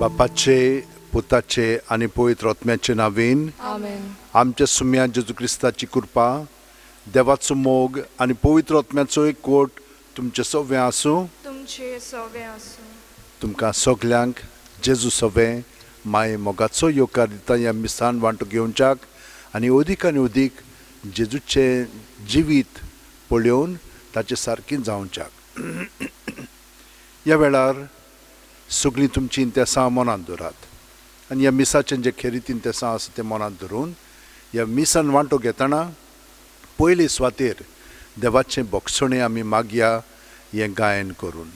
बापाचे, पुताचे आनी पवित्र आत्म्याचे नांवेन, आमेन. आमच्या सुम्या जेजू क्रिस्ताची कृपा, देवाचो मोग आनी पवित्र आत्म्याचो एकवट तुमचे सगळें आसूं. तुमचे सगळें आसूं. तुमकां सगल्यांक जेजू सवें माये मोगाचो येवकार दिता ह्या मिसान वांटो घेवच्याक आनी अदीक आनी अदीक जेजूचें जिवीत पळोवन ताचे सारकें जावच्याक. ह्या वेळार सगळीं तुमचीं इंतेसां मनांत दवरात आनी ह्या मिसाचें जें खेरीत इंतेसां आसा तें मनांत धरून ह्या मिसान वांटो घेतना पयले सुवातेर देवाचें भोगसणें आमी मागया हें गायन करून.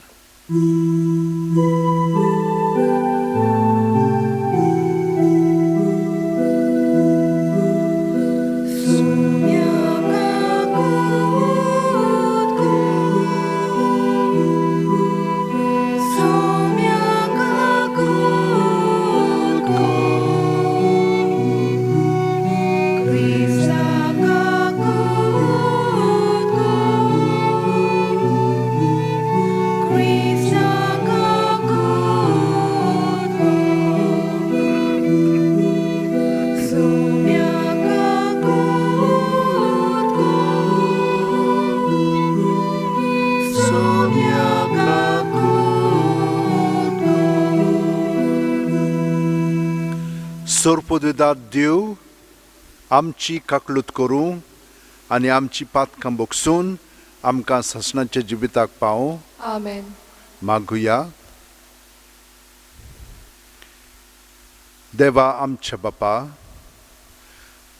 सोरपोदेदाद देव आमची काकलूत करूं आनी आमची पातकां भोगसून आमकां सासणाच्या जिविताक पावूं. आमेन. मागुया. देवा आमच्या बापा,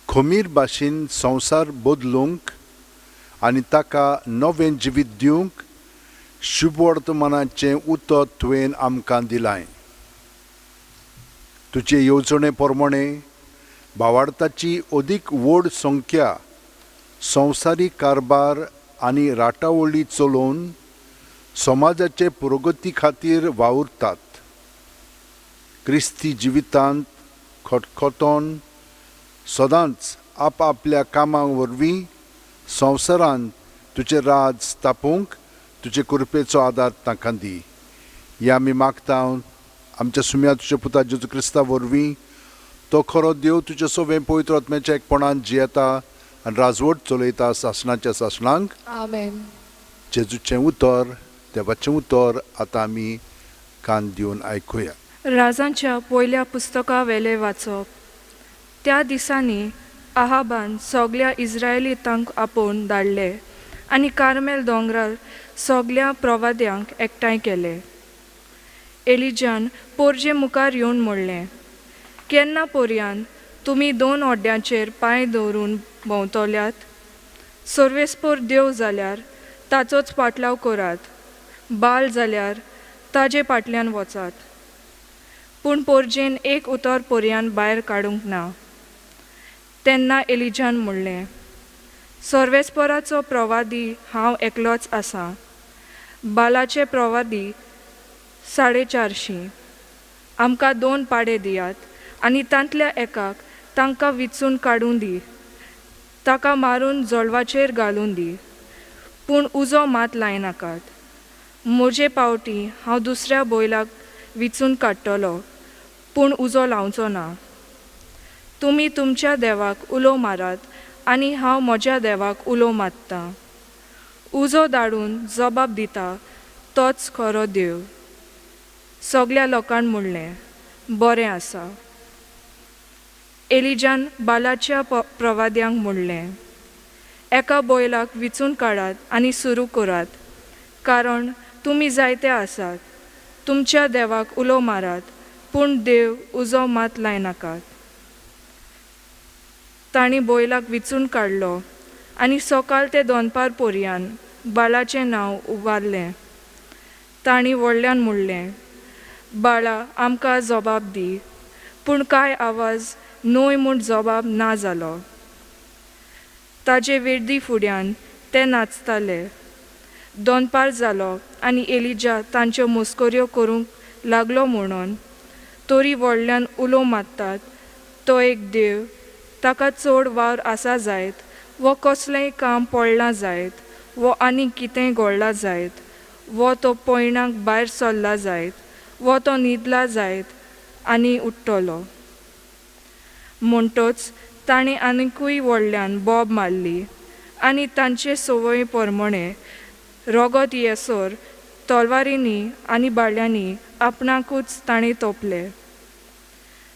खमीर भाशेन संवसार बदलूंक आनी ताका नवें जिवीत दिवंक शुभवर्तमानाचें उतर तुवें आमकां दिलां. तुजे येवजणे प्रमाणे भावार्थाची अदीक व्हड संख्या संवसारीक कारभार आनी राटावळी चलोवन समाजाचे प्रगती खातीर वावुरतात. क्रिस्ती जिवितांत खटखटोन सदांच आपआपल्या कामां वरवीं संवसारांत तुजें राज स्थापूंक तुजे कृपेचो आदार तांकां दी. हें आमी मागता आमच्या सुम्या तुज्या पुता जेजू क्रिस्ता वरवीं. तो खरो देव तुज्या सवें पवित्र आत्म्याच्या एकपणान जियेता आनी राजवट चलयता सासणाच्या सासणांक. आमेन. जेजूचें उतर, देवाचें उतर आतां आमी कान दिवन आयकुया. राजांच्या पयल्या पुस्तका वेलें वाचप. त्या दिसांनी आहाबान सगल्या इस्रायलितांक आपोवन धाडले आनी कार्मेल दोंगरार सगल्या प्रवाद्यांक एकठांय केले. एलिजान पोरजे मुखार येवन म्हणलें, केन्ना पर्यान तुमी दोन ओड्यांचेर पांय दवरून भोंवतल्यात? सर्वेस्पर देव जाल्यार ताचोच पाटलाव करात, बाल जाल्यार ताजे फाटल्यान वचात. पूण पोरजेन एक उतर पर्यान भायर काडूंक ना. तेन्ना एलिजान म्हणलें, सर्वेस्पराचो प्रवादी हांव एकलोच आसां, बालाचे प्रवादी 450. आमकां दोन पाडे दियात आनी तांतल्या एकाक तांकां विचून काडूं दी, ताका मारून जळवाचेर घालूं दी, पूण उजो मात लायनाकात. म्हजे पावटी हांव दुसऱ्या बैलाक विचून काडटलो, पूण उजो लावचो ना. तुमी तुमच्या देवाक उलो मारात आनी हांव म्हज्या देवाक उलो मारतां. उजो धाडून जबाब दिता तोच खरो देव. सगल्या लोकांक म्हणलें, बरें आसा. एलिजान बालाच्या प्रवाद्यांक म्हणलें, एका बैलाक विचून काडात आनी सुरू करात, कारण तुमी जायते आसात. तुमच्या देवाक उलो मारात, पूण देव उजो मात लायनाकात. तांणी बैलाक विचून काडलो आनी सकाळ ते दनपार पर्यान बाळाचें नांव उबारलें. तांणी व्हडल्यान म्हणलें, बाळा आमकां जबाब दी. पूण कांय आवाज न्हय म्हूण जबाब ना जालो. ताजे वेर्दी फुड्यान ते नाचताले. दनपार जालो आनी एलिजा तांच्यो मस्कऱ्यो करूंक लागलो म्हणून तरी व्हडल्यान उलो मारतात, तो एक देव, ताका चड वावर आसा जायत, वो कसलेंय काम पडलां जायत, वो आनीक कितेंय घडलां जायत, वो तो पयणाक भायर सरला जायत, वो तो न्हिदला जायत, आनी उठ्ठलो. म्हणटच तांणी आनिकूय व्हडल्यान बोब मारली आनी तांचे संवये परमणें रगत येसर तलवारींनी आनी भाल्यांनी आपणाकूच तांणी तोपले.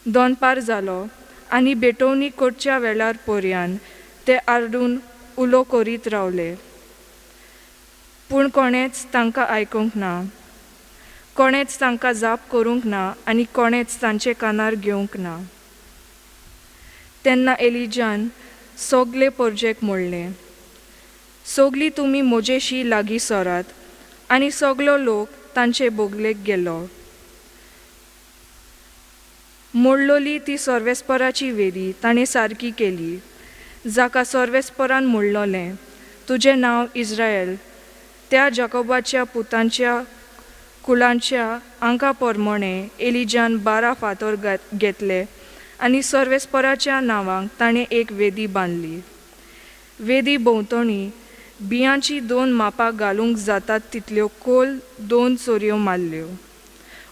दनपार जालो आनी भेटवणी करच्या वेळार पर्यान ते आरडून उलो करीत रावले. पूण कोणेंच तांकां आयकूंक ना. कोणेंच तांकां जाप करूंक ना आनी कोणेंच तांचे कानार घेवंक ना. तेन्ना एलिजान सगळे परजेक म्हणलें, सगळीं तुमी म्हजेशी लागीं सरात. आनी सगलो लोक तांचे बगलेक गेलो. मोडलोली ती सर्वेस्पराची वेदी ताणें सारकी केली, जाका सर्वेस्परान म्हणलोलें, तुजें नांव इज्रायल. त्या जाकोबाच्या पुतांच्या कुळांच्या आंका परमणें एलिजान 12 फातर घेतले आनी सर्वेस्पराच्या नांवाक ताणें एक वेदी बांदली. वेदी भोंवतणी बियांचीं दोन मापां घालूंक जातात तितल्यो खोल दोन चोरयो मारल्यो.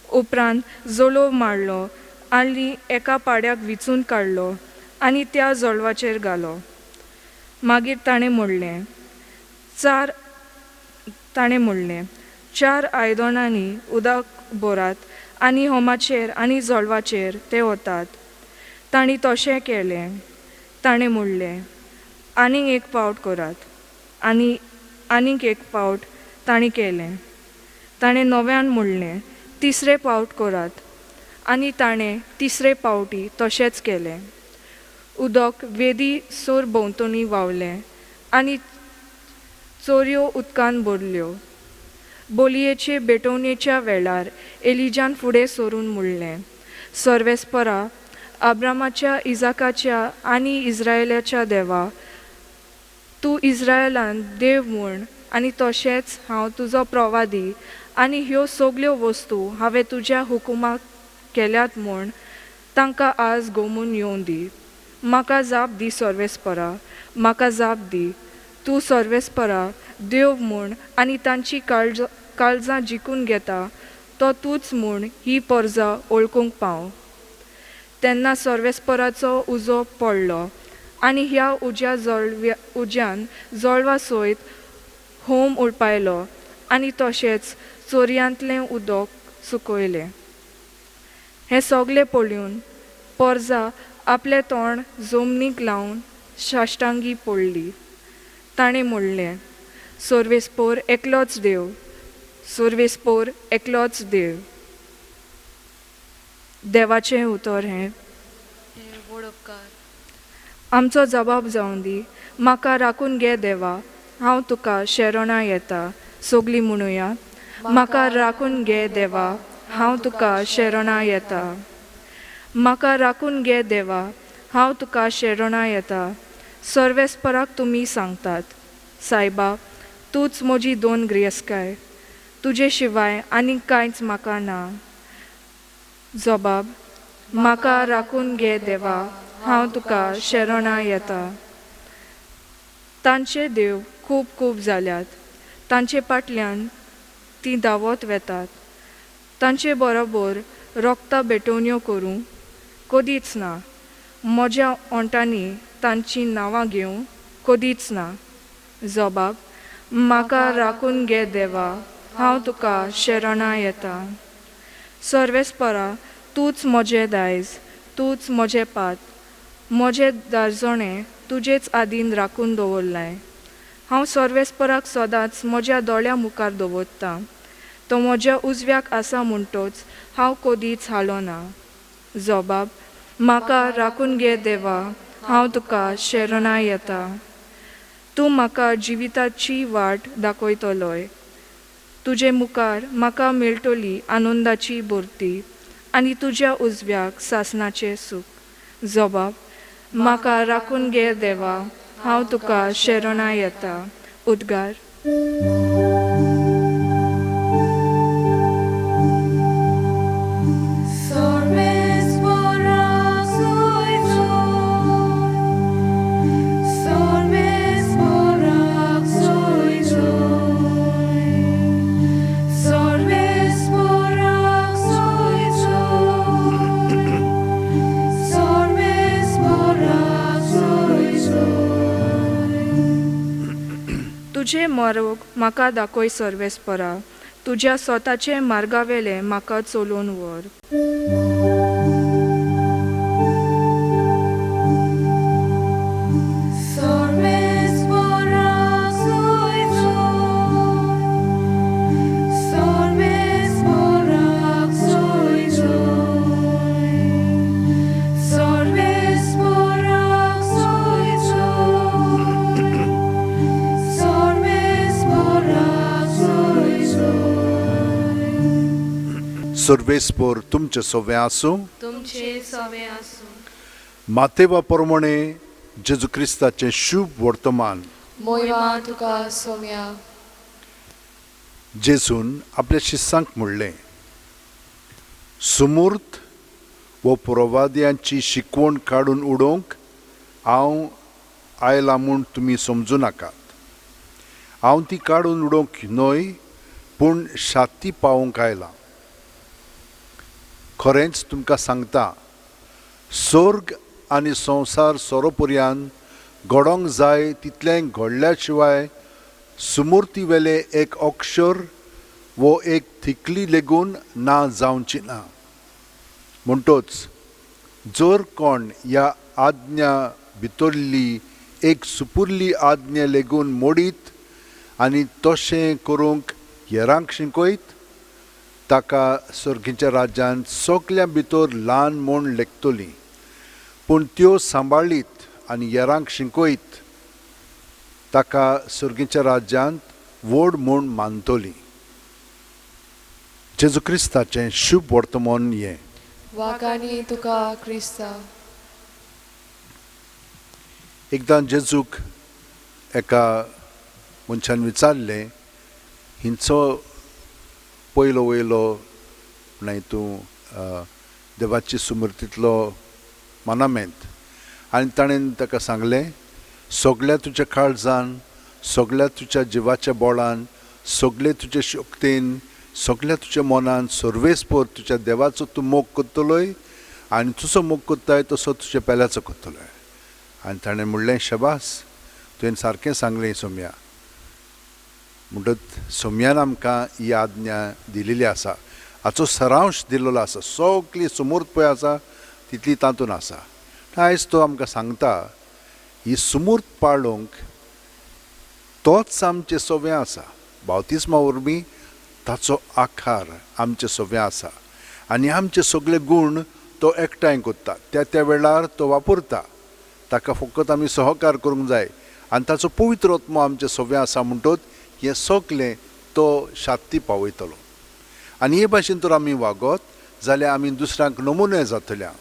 उपरांत जळोव मारलो आनी एका पाड्याक विंचून काडलो आनी त्या जळवाचेर घालो. मागीर ताणें म्हणलें, चार ताणें म्हणलें, चार आयदनांनी उदक भरात आनी होमाचेर आनी जळवाचेर तें वतात. तांणी तशें केलें. ताणें म्हणलें, आनीक एक फावट करात. आनी आनीक एक फावट तांणी केलें. ताणें नव्यान म्हणलें, तिसरे फावट करात. आनी ताणें तिसरे फावटी तशेंच केलें. उदक वेदी सर भोंवतणी व्हांवलें आनी चोरयो उदकान भरल्यो. बोलयेचे भेटवणेच्या वेळार एलिजान फुडें सरून म्हणलें, सर्वेस्परा, आब्रामाच्या, इजाकाच्या आनी इज्रायलाच्या देवा, तूं इज्रायलान देव म्हूण आनी तशेंच हांव तुजो प्रवादी आनी ह्यो सगल्यो वस्तू हांवें तुज्या हुकुमाक केल्यात म्हूण तांकां आज गोमून येवं दी. म्हाका जाप दी सर्वेस्परा, म्हाका जाप दी. तूं सर्वेस्परा देव म्हूण आनी तांची काळजां जिखून घेता तो तूंच म्हूण ही परजा वळखूंक पाव. तेन्ना सर्वेस्पराचो उजो पडलो आनी ह्या उज्यान जळवा सयत होम उडपायलो आनी तशेंच चोरयांतलें उदक सुकयलें. हें सगलें पळोवन परजा आपलें तोंड जमनीक लावन साश्टांगी पडली. ताणें म्हणलें, सर्वेस्पोर एकलोच देव, सर्वेस्पोर एकलोच देव. देवाचें उतर हें. आमचो जबाब जावन दी. म्हाका राखून घे देवा, हांव तुका शरणां येता. सगलीं म्हणुया, म्हाका राखून घे देवा, हांव तुका शरणां येता. म्हाका राखून घे देवा, हांव तुका शरणां येता. सर्वेस्पराक तुमी सांगतात, सायबा, तूंच म्हजी दोन ग्रेस्काय, तुजे शिवाय आनीक कांयच म्हाका ना. जबाब, म्हाका राखून घे देवा, हांव तुका शरणां येता. तांचे देव खूब खूब जाल्यात, तांचे फाटल्यान तीं धांवत वेतात. तांचे बरोबर रोगता भेटवण्यो करूं कदीच ना. म्हज्या ओंठांनी तांचीं नांवां घेवं कदीच ना. जबाब, म्हाका राखून घे देवा, हांव तुका शरणां येता. सर्वेस्परा, तूंच म्हजें दायज, तूंच म्हजें पात, म्हजें दारजणें तुजेच आदीन राखून दवरलाय. हांव सर्वेस्पराक सदांच म्हज्या दोळ्या मुखार दवरतां. तो म्हज्या उजव्याक आसा म्हणटच हांव कदीच हालोना. जबाब, म्हाका राखून घे देवा, हांव तुका शरणां येता. तूं म्हाका जिविताची वाट दाखयतलोय. तुजे मुखार म्हाका मेळटली आनंदाची भरती आनी तुज्या उजव्याक सासणाचें सूख. जबाब, म्हाका राखून घे देवा, हांव तुका शरणां येता. उद्गार. Sorves morak soy soy. तुजें मार्ग म्हाका दाखय सर्वेस्परा, तुज्या स्वताचे मार्गावेलें म्हाका चलोवन व्हर. सर्वेस्पर तुमचे सोवे आसूं, तुमचे सोवे आसूं. मातेवा प्रमाणे जेजू क्रिस्ताचें शुभ वर्तमान. मोयमा तुका सोम्या. जेजून आपल्या शिसांक म्हणलें, सुमूर्त वो पुरोवाद्यांची शिकवण काडून उडोवंक हांव आयला म्हूण तुमी समजूं नाकात. हांव ती काडून उडोवंक न्हय, पूण शाती पावोवंक आयला. खरेंच तुमकां सांगता, स्वर्ग आनी संवसार सोरोपर्यान घडोवंक जाय तितलें घडल्या शिवाय सुमूर्ती वेलें एक अक्षर वो एक थिकली लेगून ना जावची ना. म्हणटोच जर कोण ह्या आज्ञा भितरली एक सुपुरली आज्ञा लेगून मोडीत आनी तशें करूंक हेरांक शिकयत, ताका सर्गीच्या राज्यांत सगल्यां भितर ल्हान म्हूण लेखतली. पूण त्यो सांबाळीत आनी हेरांक शिकयत ताका सर्गीच्या राज्यांत व्हड म्हूण मानतली. जेजू क्रिस्ताचें शुभ वर्तमान हें. वागांनी तुका क्रिस्ता. एकदां जेजूक एका मनशान विचारलें, हिंचो पयलो वयलो न्हय तूं देवाची सुमृतींतलो मनामेंत. आनी ताणें ताका सांगलें, सगल्या तुज्या काळजान, सगल्या तुज्या जिवाच्या बोळान, सगळे तुजे शक्तेन, सगल्या तुज्या मनान सर्वेस्पर तुज्या देवाचो तूं मोग करतलोय आनी तुजो मोग करताय तसो तुज्या पेल्याचो करतलोय. आनी ताणें म्हणलें, शबास, तुवें सारकें सांगलें सोम्या. म्हणटच सोम्यान आमकां ही आज्ञा दिलेली आसा, हाचो सरांश दिल्लो आसा, सगली सुमूर्त पळय आसा तितली तातूंत आसा. आयज तो आमकां सांगता, ही सुमूर्त पाळोवंक तोच आमचें सोवें आसा. बावतिस्मा वरवीं ताचो आकार आमचें सोवें आसा आनी आमचे सगळे गूण तो एकठांय करता, त्या त्या वेळार तो वापरता. ताका फकत आमी सहकार करूंक जाय आनी ताचो पवित्र आत्मो आमचें सोवें आसा. म्हणटच हें सगलें तो शांती पावयतलो. आनी हे भाशेन तर आमी वागत जाल्यार आमी दुसऱ्यांक नमुने जातल्या.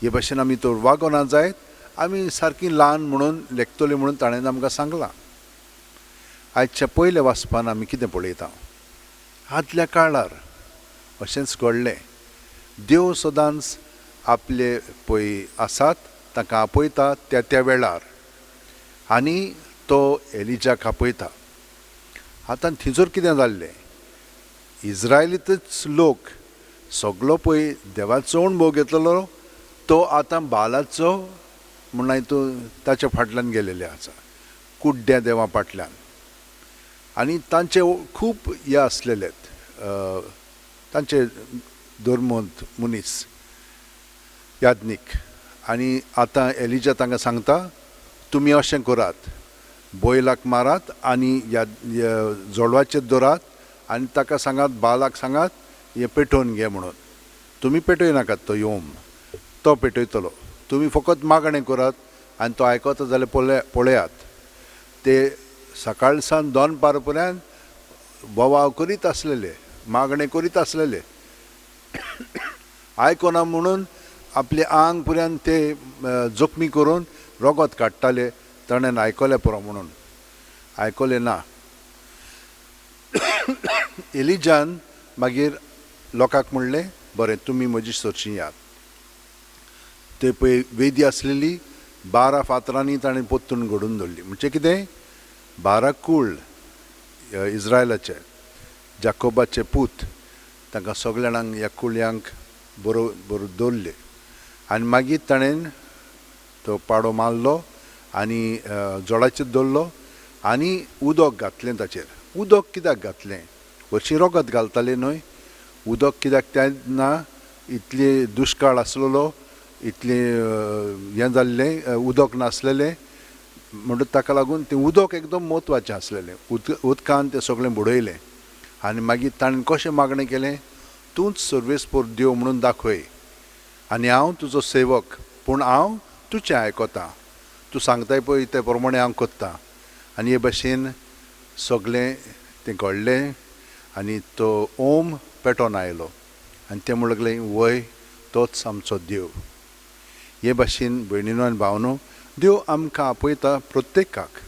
हे भाशेन आमी तर वागोना जायत आमी सारकी ल्हान म्हणून लेखतली म्हणून ताणें आमकां सांगलां. आयच्या पयल्या वाचपान आमी कितें पळयता, आदल्या काळार अशेंच घडलें. देव सदांच आपले पळय आसात तांकां आपयता त्या त्या वेळार आनी तो एलिजाक आपयता. आतां थंयसर कितें जाल्लें, इज्रायलीतच लोक सगलो पळय देवाचो अणभव घेतलेलो तो आतां बालाचो म्हण तूं ताच्या फाटल्यान गेलेले आसा, कुड्ड्या देवा फाटल्यान. आनी तांचे खूब हे आसलेले तांचे धर्मंत मनीस याज्ञीक. आनी आतां एलिजा तांकां सांगता, तुमी अशें करात, बैलाक मारात आनी ह्या जोडवाचेर दवरात आनी ताका सांगात, बालाक सांगात हें पेटोवन घे म्हणून. तुमी पेटय नाकात, तो योम तो पेटयतलो, तुमी फकत मागणें करात आनी तो आयकता जाल्यार पळयात. ते सकाळ सावन दोन पर्यंत बोवाळ करीत आसलेले, मागणें करीत आसलेले. आयकना म्हणून आपले आंग पर्यंत ते जखमी करून रगत काडटाले. ताणें आयकलें पुरो म्हणून, आयकलें ना. एलिजान मागीर लोकांक म्हणलें, बरें तुमी म्हजी सरशी यात. ते पळय वेदी आसलेली 12 फातरांनी ताणें पोत्तून घडून दवरली. म्हणजे कितें, 12 कूळ इज्रायलाचे, जाकोबाचे पूत, तांकां सगल्या जाणांक ह्या कुळयांक बरो बरो दवरले. आनी मागीर ताणें तो पाडो मारलो आनी जोडाचेर दवरलो आनी उदक घातलें ताचेर. उदक कित्याक घातलें? हरशीं रगत घालताले न्हय, उदक कित्याक? तेन्ना इतले दुश्काळ आसलेलो, इतलें हें जाल्लें, उदक नासलेलें, म्हणटच ताका लागून तें उदक एकदम म्हत्वाचें आसलेलें. उदकान तें सगळें बुडयलें आनी मागीर ताणें कशें मागणें केलें, तूंच सर्वेस्पोर देव म्हणून दाखय आनी हांव तुजो सेवक, पूण हांव तुजें आयकतां, तूं सांगताय पळय ते प्रमाणें हांव करतां. आनी हे भशेन सगळें तें घडलें आनी तो ओम पेटोन आयलो आनी तें म्हणूंक लागलें वय तोच आमचो देव. हे भाशेन भयणीनो आनी भावनो, देव आमकां आपयता प्रत्येकाक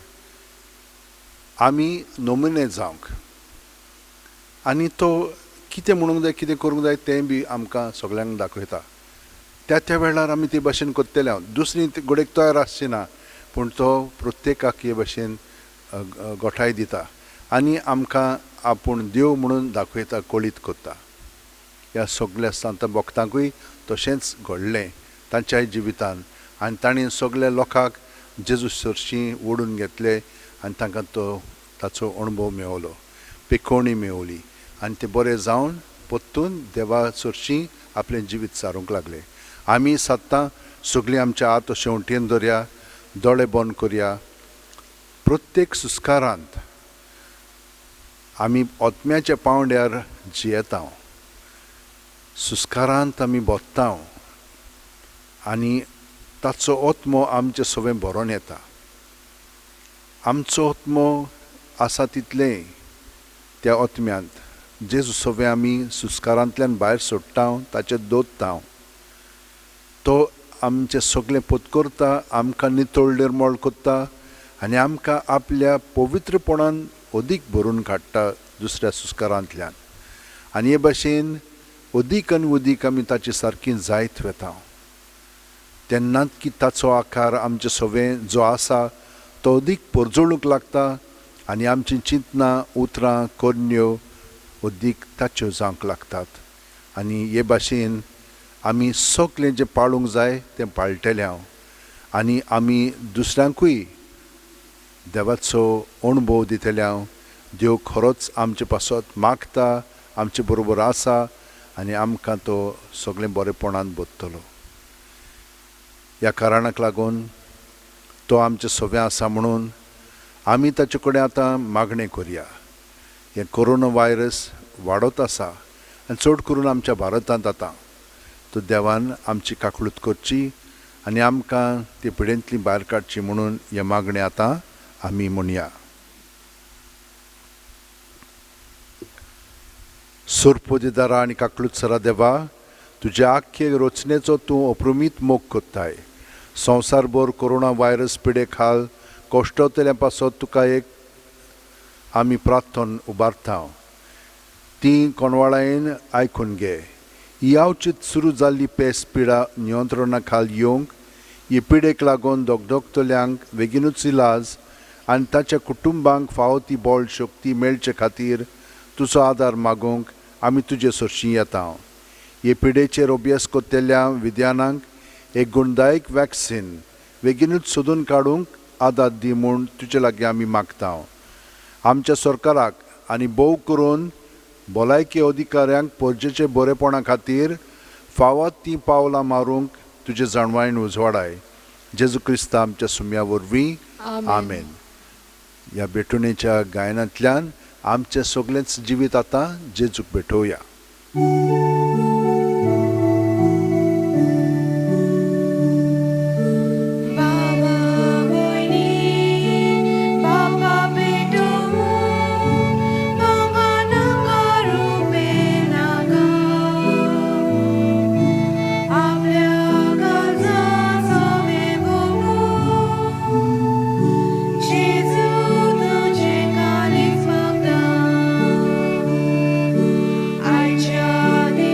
आमी नमुने जावंक, आनी तो कितें म्हणूंक जाय कितें करूंक जाय तें बी आमकां सगळ्यांक दाखयता. त्या त्या वेळार आमी ते भाशेन करतले. हांव दुसरी घडयेक तयार आसची ना, पूण तो प्रत्येकाक हे भाशेन गोठाय दिता आनी आमकां आपूण देव म्हणून दाखयता, कळीत करता. ह्या सगळ्या संत भक्तांकूय तशेंच घडलें तांच्याय जिवितान, आनी तांणी सगळ्या लोकांक जेजू सरशीं ओडून घेतले आनी तांकां तो ताचो अणभव मेवलो, पिकोवणी मेवली आनी ते बरे जावन परतून देवा सरशीं आपलें जिवीत सारूंक लागले. आमी सत्तां सगळीं आमच्या हात शेंवटेन दवरया, दोळे बंद करया. प्रत्येक सुस्कारांत आमी आत्म्याच्या पांवड्यार जियेता, सुस्कारांत आमी बोत्ता आनी ताचो आत्मो आमचे सवें भरोन येता. आमचो आत्मो आसा तितलें त्या आत्म्यांत जेजू सवें आमी सुस्कारांतल्यान भायर सोडटा, ताचेर दवरता, तो आमचें सगळें पोतकरता, आमकां नितळ निर्मळ करता आनी आमकां आपल्या पवित्रपणान अदीक भरून काडटा दुसऱ्या सुस्कारांतल्यान. आनी हे भाशेन अदीक आनी अदीक आमी ताचे सारकी जायत वता. तेन्नाच की ताचो आकार आमचे सवें जो आसा तो अदीक परजळूंक लागता आनी आमचीं चिंतनां, उतरां, करण्यो अदीक ताच्यो जावंक लागतात. आनी हे भाशेन आमी सगळें जें पाळूंक जाय तें पाळटलें हांव आनी आमी दुसऱ्यांकूय देवाचो अणभव दितले हांव. देव खरोच आमचे पासत मागता, आमचे बरोबर आसा आनी आमकां तो सगळें बरेपणान बदतलो. ह्या कारणाक लागून तो आमचे सवें आसा म्हणून आमी ताचे कडेन आतां मागणें करया. हें कोरोना व्हायरस वाडत आसा आनी चड करून आमच्या भारतांत आतां, तो देवान आमची काकळूत करची आनी आमकां ते पिडेंतली भायर काडची म्हणून हें मागणें आतां आमी म्हणया. सोरपोदेदारा आनी काकळूत सरा देवा, तुज्या आख्खे रचनेचो तूं अप्रमीत मोग करताय. संवसारभर कोरोना व्हायरस पिडे खाल कश्टतल्या पासत तुका एक आमी प्रार्थन उबारता, ती कोणवाळायेन आयकून घे. ही आवचीत सुरू जाल्ली पेस पिडा नियंत्रणा खाल येवंक, ही पिडेक लागून दगदगतल्यांक बेगीनूच इलाज आनी ताच्या कुटुंबांक फावो ती बळ शक्ती मेळचे खातीर तुजो आदार मागूंक आमी तुजे सरशीं येता. हे पिडेचेर अभ्यास करतल्या विद्यानांक एक गुणदायक वॅक्सिन बेगीनूच सोदून काडूंक आदार दी म्हूण तुजे लागीं आमी मागता. आमच्या सरकाराक आनी भोव करून भलायकी अधिकाऱ्यांक परजेचे बरेपणा खातीर फावो तीं पावलां मारूंक तुजे जाणवायेन उजवाडाय. जेजू क्रिस्ता आमच्या सुम्या वरवीं, आमेन. ह्या भेटवणेच्या गायनांतल्यान आमचें सगळेंच जिवीत आतां जेजूक भेटोवया. I just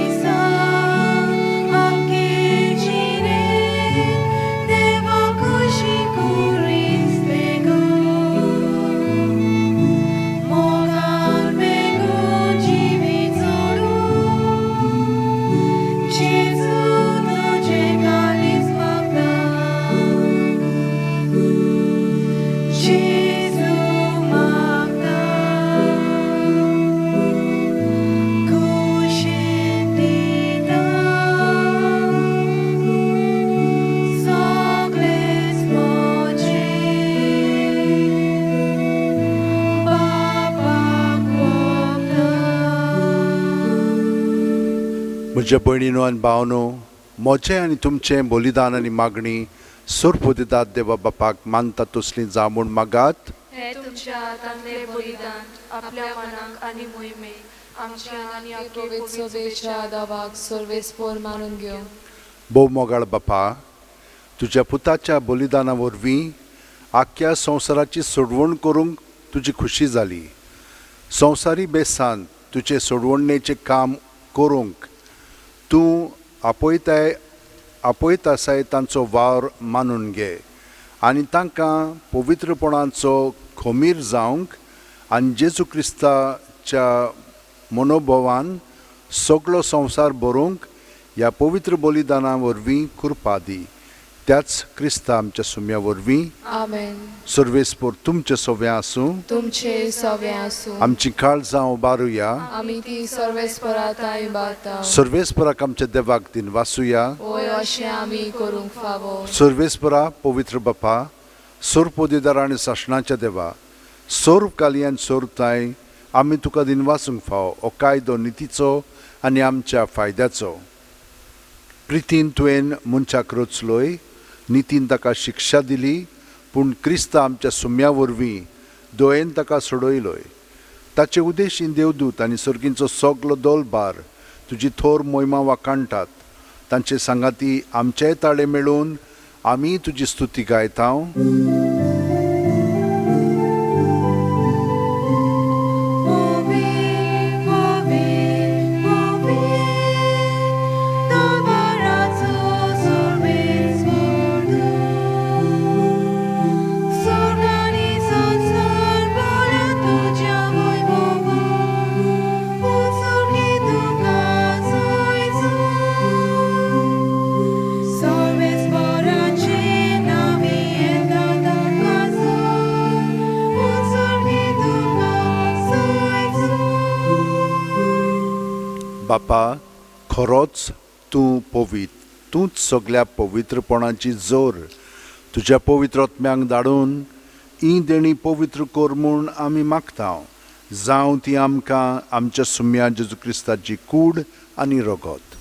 म्हज्या भयणीनो आनी भावनो, म्हजें आनी तुमचें बलिदान आनी मागणी सोरपोदिदात देवा बापाक मानता तसली जावं म्हूण मागात. हे तुमच्या हातांतले बलिदान आपल्या मनाक आनी मोहिमेक आमच्या आनी आपले पवित्र सभेच्या दावाक सर्वेस्पोर मानून घेवं. भोव मोगाळ बापा, तुज्या पुताच्या बलिदाना वरवीं आख्ख्या संवसाराची सोडवण करूंक तुजी खुशी जाली. संवसारी बेसान तुजे सोडवणेचें काम करूंक तूं आपयताय आपयत आसाय तांचो वावर मानून घे आनी तांकां पवित्रपणाचो खमीर जावंक आनी जेजू क्रिस्ताच्या मनोभवान सगलो संवसार भरूंक ह्या पवित्र बलिदाना वरवीं कृपा दी. त्याच क्रिस्ता आमच्या सुम्या वरवीं. आमेन. सर्वेस्पोर तुमचे सव्या आसूं. तुमचे सवे आसूं. आमची काळजां उबारुया. आमी ती सर्वेस्परात इबारता. सर्वेस्पराक आमच्या देवाक दिन वासुया. वय अशें आमी करूंक फावो. सर्वेस्परा पवित्र बापा, सोरपोदिदार आनी सासणाच्या देवा, सोर काली आनी सोरताय आमी तुका दिन वासूंक फावो हो कायदो नितीचो आनी आमच्या फायद्याचो. प्रितीन तुवें मनशाक रचलोय, नितीन ताका शिक्षा दिली, पूण क्रिस्ता आमच्या सुम्या वरवीं दयेन ताका सोडयलोय. ताचे उदेशीन देवदूत आनी सर्गींचो सगलो दोलबार तुजी थोर मोहिमा वाखाणटात. तांचे सांगाती आमचेय ताळे मेळून आमी तुजी स्तुती गायता. बापा, खरोच तूं पवित्र, तूंच सगल्या पवित्रपणाची जोर. तुज्या पवित्र आत्म्यांक धाडून ही देणी पवित्र कर म्हूण आमी मागता. जावं ती आमकां आमच्या सुम्या जेजू क्रिस्ताची कूड आनी रगत.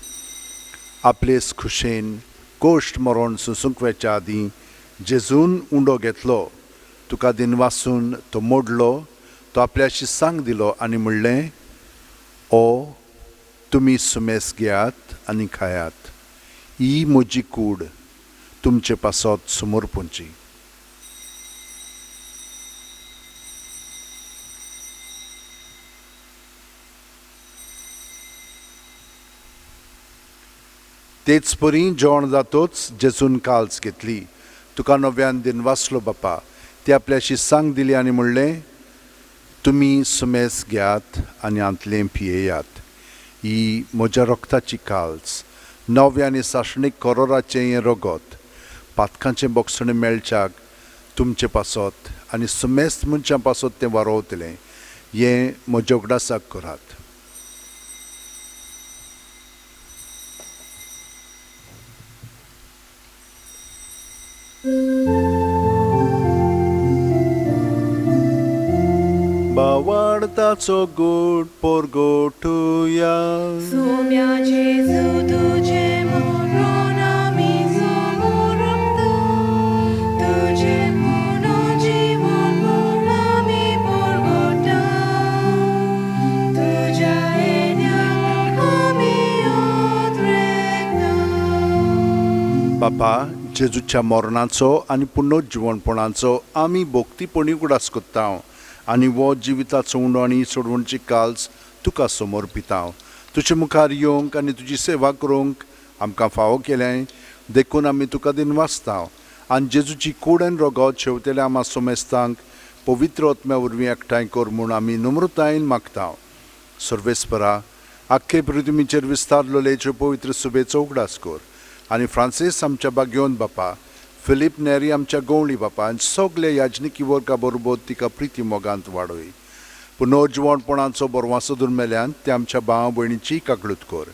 आपलेच खुशेन कोश्ट मरण सोंसूंक वेच्या आदीं जेजून उंडो घेतलो, तुका दिनवासून तो मोडलो, तो आपल्याशी सांग दिलो आनी म्हणलें, ओ तुमी सुमेस घेयात आनी खायात, ही म्हजी कूड तुमचे पासत समर्पूंची. तेच परी जेवण जातोच जेजून काल्स घेतली, तुका नव्यान दिनवासलो बापा, ती आपल्याशी सांग दिली आनी म्हणलें, तुमी सुमेस घेयात आनी हांतलें पियेयात, ही म्हज्या रक्ताची काल्स, नव्या आनी सासणीक करोराचें हें रगत, पातकांचें बोगसणें मेळच्याक तुमचे पासत आनी सुमेस्त मनशां पासत तें वारोवतलें, हें म्हज्या उगडासाक करात. बावाडताचो गोड पोरगोटुया. सोम्या जेजू तुझे मरण आमी समर्पता, तुझे पुनर्जीवन म्हूण आमी परगटा, तुज्या येण्याक आमी उद्रेकता. बापा, जेजूच्या मरणाचो आनी पुनर्जिवणपणाचो आमी भक्तीपणी उगडास करता आनी वो जिविताचो उंडो आनी सोडवणची काल्स तुका समर्पिता. तुजे मुखार येवंक आनी तुजी सेवा करूंक आमकां फावो केलें देखून आमी तुका दिनवासता आनी जेजूची कूड आनी रगत शेवतेल्या आमा सोमेस्तांक पवित्र आत्म्या वरवीं एकठांय कर म्हूण आमी नम्रतायेन मागता. सर्वेस्परा, आख्खे पृथ्वीचेर विस्तारलेले पवित्र सुबेचो उगडास कर आनी फ्रांसीस आमच्या बागयोन बापा, फिलीप नेरी आमच्या गवळी बापा आनी सगळे याजनिकी वर्गा बरोबर तिका प्रिती मोगांत वाडय. पुनर्जिवणपणाचो बरवासो दुर्मेल्यान ते आमच्या भाव भयणीची काकळूत कर.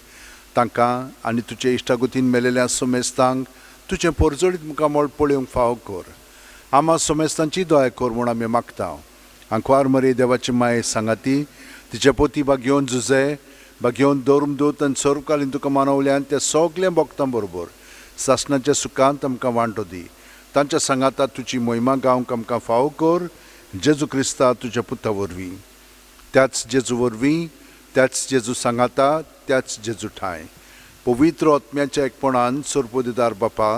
तांकां आनी तुजे इश्टागतीन मेलेल्या सोमेस्तांक तुजें परजळीत मुखामळ पळोवंक फावो कर. आमा सोमेस्तांची दया कर म्हूण आमी मागता. आंकवार मरे देवाची माये सांगाती तिचे पोती बागयोन जुजे भाग्यवंत धर्मदूत आनी सर्वकालीन तुका मानवल्यान त्या सगल्या भक्तां बरोबर सासणाच्या सुखांत आमकां वांटो दी. तांच्या सांगाता तुजी मोहिमा गावंक आमकां फावो कर, जेजू क्रिस्ता तुज्या पुता वरवीं, त्याच जेजू वरवीं, त्याच जेजू सांगाता, त्याच जेजू ठांय, पवित्र आत्म्याच्या एकपणान सर्वपदिदार बापा,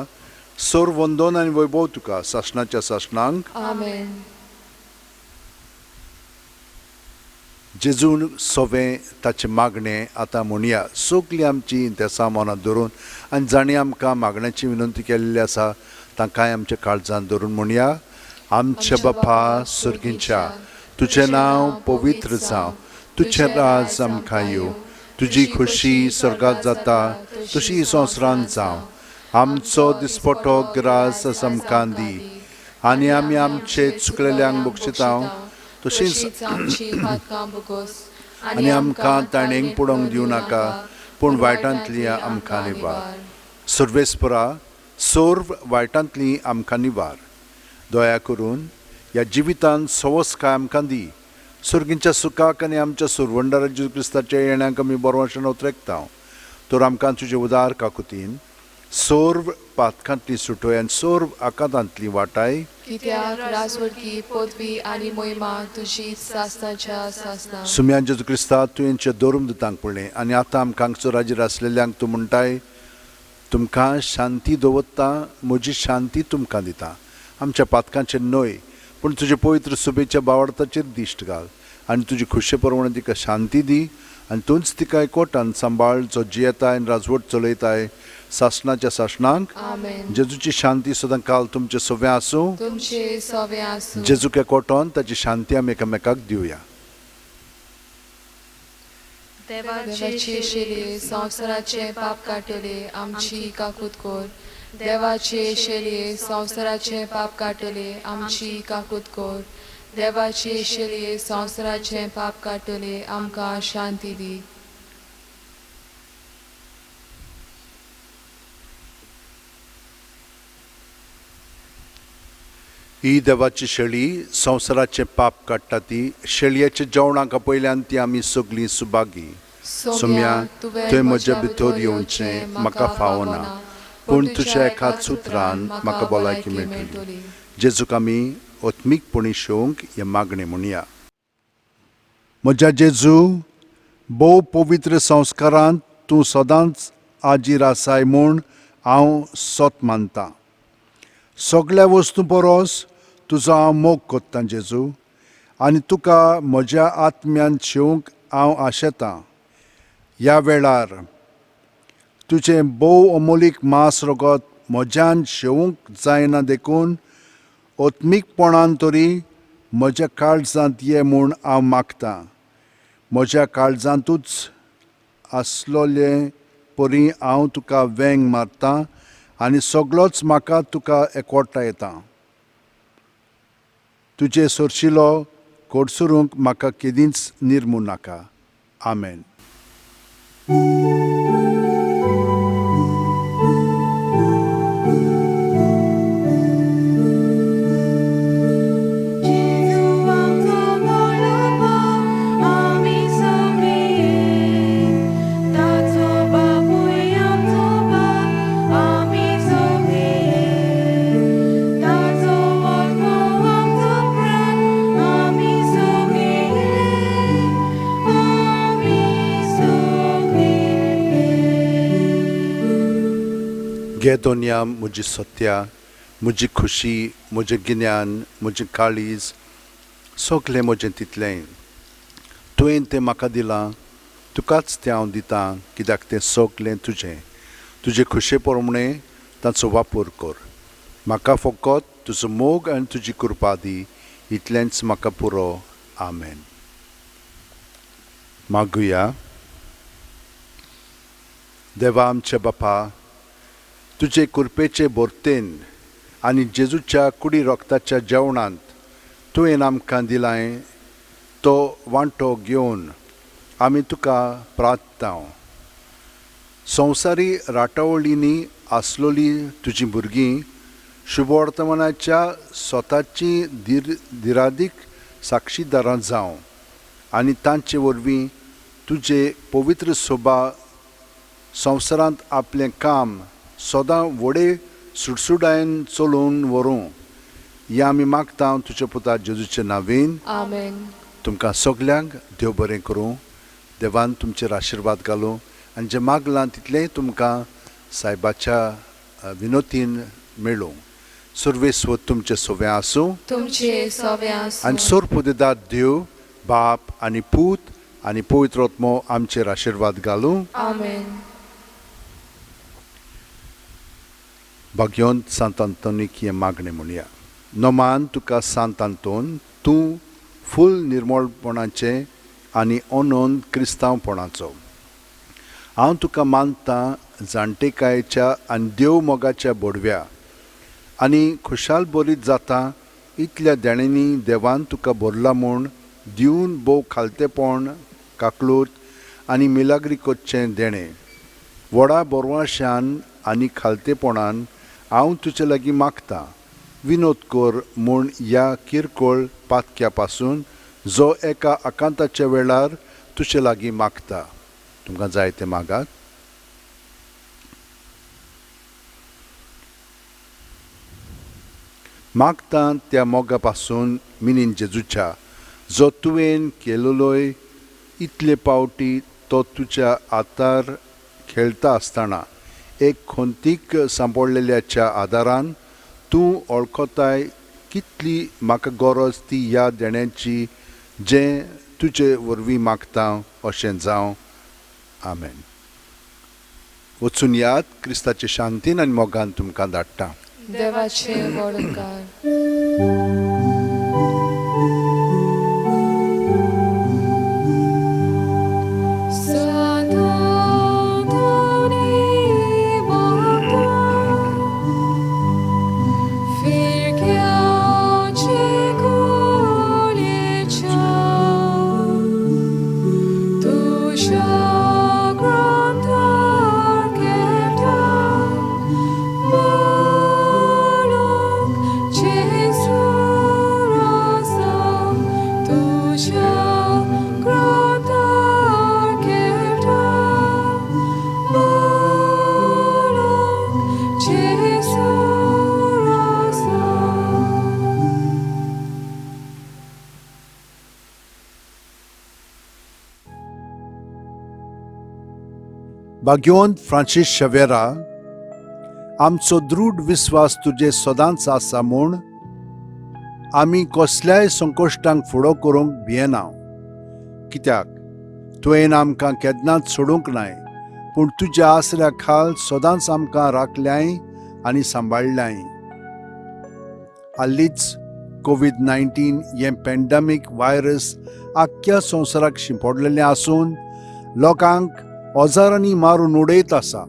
सर्व वंदन आनी वैभव तुका सासणाच्या सासणांक. आमेन. जेजून सोवें ताचें मागणें आतां म्हणया. सगलीं आमची देसां मनांत धरून आनी जांणी आमकां मागण्याची विनंती केल्ली आसा तांकांय आमच्या काळजांत धरून म्हणया. आमच्या बापा सर्गींच्या, तुजें नांव पवित्र जावं, तुजें राज आमकां येवं, तुजी खोशी स्वर्गांत जाता तशी संवसारांत जावं. आमचो दिसपटो ग्रास आमकां दी आनी आमी आमचे चुकलेल्यांक बक्षितां तशींच आमची पातकां भोगोस आनी आमकां ताणेंक पडोवंक दिवं नाका, पूण वायटांतली आमकां निवार. सर्वेस्परा, सर्व वायटांतली आमकां निवार. दया करून ह्या जिवितांत सवसकाय आमकां दी. सर्गींच्या सुखाक आनी आमच्या सुरवंडारा जेजू क्रिस्ताच्या येण्याक आमी बरवशण उतरेकता. तर आमकां तुजे उदार काकुतीन सर्व पातकांतली सुटोय आनी सर्व आकांतांतली वाटाय. कित्याक राजवटकी, पदवी आनी मोहिमा तुजी सासणाच्या सासणां. सुम्यान जेजू क्रिस्ता, तुवेंच्या धर्मदूतांक पळय आनी आतां आमकां हांगसर हाजीर आसलेल्यांक तूं म्हणटाय, तुमकां शांती दवरता, म्हजी शांती तुमकां दिता. आमच्या पातकांचेर न्हय, पूण तुजे पवित्र सुबेच्या बावडताचेर दिश्ट घाल आनी तुजी खुशे प्रमाणे तिका शांती दी आनी तूंच तिका एकवटान सांबाळ, जो जियेताय आनी राजवट चलयताय सासणाच्या सासणांक. आमेन. जेजूची शांती सदां काल तुमचें सगळें आसूं. तुमचे सवे आसूं. जेजूक एकवटोन ताची शांती आमी एकामेकाक दिवया. देवाचे शेलये संवसाराचे पाप काडटले, आमची काकूत कर. देवाचे शेलये संवसाराचे पाप काडटले, आमची काकूत कर. देवाचे शेलये संवसाराचे पाप काडटले, आमकां शांती दी. ही देवाची शेळी संवसाराचें पाप काडटा ती शेळयेच्या जेवणाक आपयल्यान ती आमी सगळीं सुभागी. सोम्या, तुवें म्हज्या भितर येवचें म्हाका फावना, पूण तुज्या एकाच उतरान म्हाका भलायकी मेळटली. जेजूक आमी आत्मीकपणी शेवंक हें मागणें म्हणया. म्हज्या जेजू, भोव पवित्र संस्कारांत तूं सदांच आजीर आसाय म्हूण हांव सत मानतां. सगळ्या वस्तूं परस तुजो हांव मोग कोत्तां जेजू, आनी तुका म्हज्या आत्म्यान शेवंक हांव आशेतां. ह्या वेळार तुजें भोव अमोलीक मांस रगत म्हज्यान शेवंक जायना, देखून आत्मीकपणान तरी म्हज्या काळजांत ये म्हूण हांव मागतां. म्हज्या काळजांतूच आसलोले परी हांव तुका वेंग मारतां आनी सगळोच म्हाका तुका एकवटा येता. तुजे सरशिलो कोडसुरूंक म्हाका केदींच निर्मू नाका. आमेन. जेजू आमचो बाळोबा, आमी सगळीं ताचो बापूय आमचो बाप, आमी सगळीं ताचो आत्मो आमचो प्राण, आमी सगळीं, आमी सगळीं. घे दोनया म्हजी सत्या, म्हजी खुशी, म्हजें गिन्यान, म्हजें काळीज, सगळें म्हजें तितलें तुवें तें म्हाका दिलां, तुकाच तें हांव दितां, कित्याक तें सगळें तुजें. तुजे खुशे प्रमाणें ताचो वापर कर. म्हाका फकत तुजो मोग आनी तुजी कृपा दी, इतलेंच म्हाका पुरो. आमेन. मागुया. देवा आमच्या बापा, तुजे कृपेचे भरतेन आनी जेजूच्या कुडी रक्ताच्या जेवणांत तुवें आमकां दिलाय तो वांटो घेवन आमी तुका प्रार्थता. संवसारी राटावळींनी आसलोली तुजी भुरगीं शुभवर्तमानाच्या स्वताची धीर धिरादीक साक्षीदारां जावं आनी तांचे वरवीं तुजे पवित्र सोबा संवसारांत आपलें काम सदां व्हडे सुडसुडायेन चलोवन व्हरूं हें आमी मागता तुज्या पुता जेजूचे नांवेन. आमेन. तुमकां सगल्यांक देव बरें करूं. देवान तुमचेर आशिर्वाद घालूं आनी जें मागलां तितलेंय तुमकां सायबाच्या विनोतीन मेळूं. सर्वेस्व तुमचें सवें आसूं. तुमचे सवे आसूं. आनी सर्वपुदेदाद देव बाप आनी पूत आनी पवित्र आत्मो आमचेर आशिर्वाद घालूं. आमेन. भाग्यवंत सांत आंतोनीक हें मागणें म्हणया. नमान तुका सांत आंतोन, तूं फूल निर्मळपणाचें आनी अनंत क्रिस्तांवपणाचो. हांव तुका मानतां जाणटेकायेच्या आनी देव मोगाच्या बोडव्या आनी खुशाल बरीत जाता इतल्या देण्यांनी देवान तुका भरला म्हूण दिवन भोव खालतेपण काकलूत आनी मिलाग्री करचें देणें व्हडा बोरवाशान आनी खालतेपणान हांव तुजे लागीं मागतां. विनोद कर म्हूण ह्या किरकोळ पातक्या पासून जो एका आकांताच्या वेळार तुजे लागीं मागता. तुमकां जाय तें मागात. मागता त्या मोगा पासून मिनीन जेजूच्या जो तुवें केलोलोय इतले पावटी तो तुज्या हातार खेळटा आसतना एक खंतीक सांपडलेल्याच्या आदारान तूं वळखताय कितली म्हाका गरज ती ह्या देण्याची जें तुजे वरवीं मागता अशें जावं. आमेन. वचून याद क्रिस्ताचे शांतीन आनी मोगान तुमकां धाडटा. देवाचे व्हड उपकार. भाग्यवंत फ्रांसीस शवेरा, आमचो दृढ विस्वास तुजे सदांच आसा म्हूण आमी कसल्याय संकश्टांक फुडो करूंक भियेना. कित्याक तुवें आमकां केन्नाच सोडूंक नाय, पूण तुज्या आसऱ्या खाल सदांच आमकां राखल्याय आनी सांबाळ्ळ्याय. हालींच कोवीड-19 हें पॅन्डेमीक व्हायरस आख्ख्या संवसाराक शिंपडलेलें आसून लोकांक हजारांनी मारून उडयत आसा.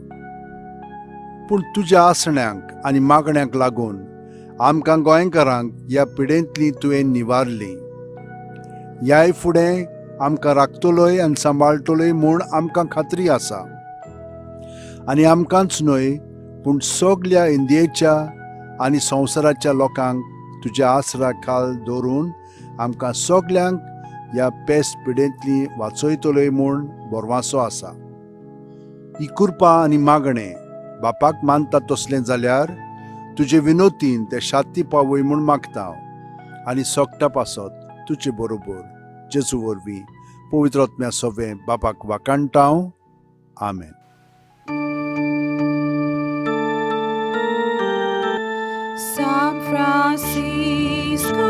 पूण तुज्या आसण्यांक आनी मागण्यांक लागून आमकां गोंयकारांक ह्या पिडेंतली तुवें निवारली. ह्याय फुडें आमकां राखतलोय आनी सांबाळटलोय म्हूण आमकां खात्री आसा. आनी आमकांच न्हय पूण सगल्या इंडियेच्या आनी संवसाराच्या लोकांक तुज्या आसरा खाल दवरून आमकां सगल्यांक ह्या पेस्ट पिडेंतली वाचयतलोय म्हूण भरवासो आसा. ही कृपा आनी मागणें बापाक मानता तसलें जाल्यार तुजे विनोतीन ते शांती पावय म्हूण मागता आनी सोगटा पासत तुजे बरोबर जेजू वरवीं पवित्र आत्म्या सोवें बापाक वाकाणटा. आमेन. San Francisco.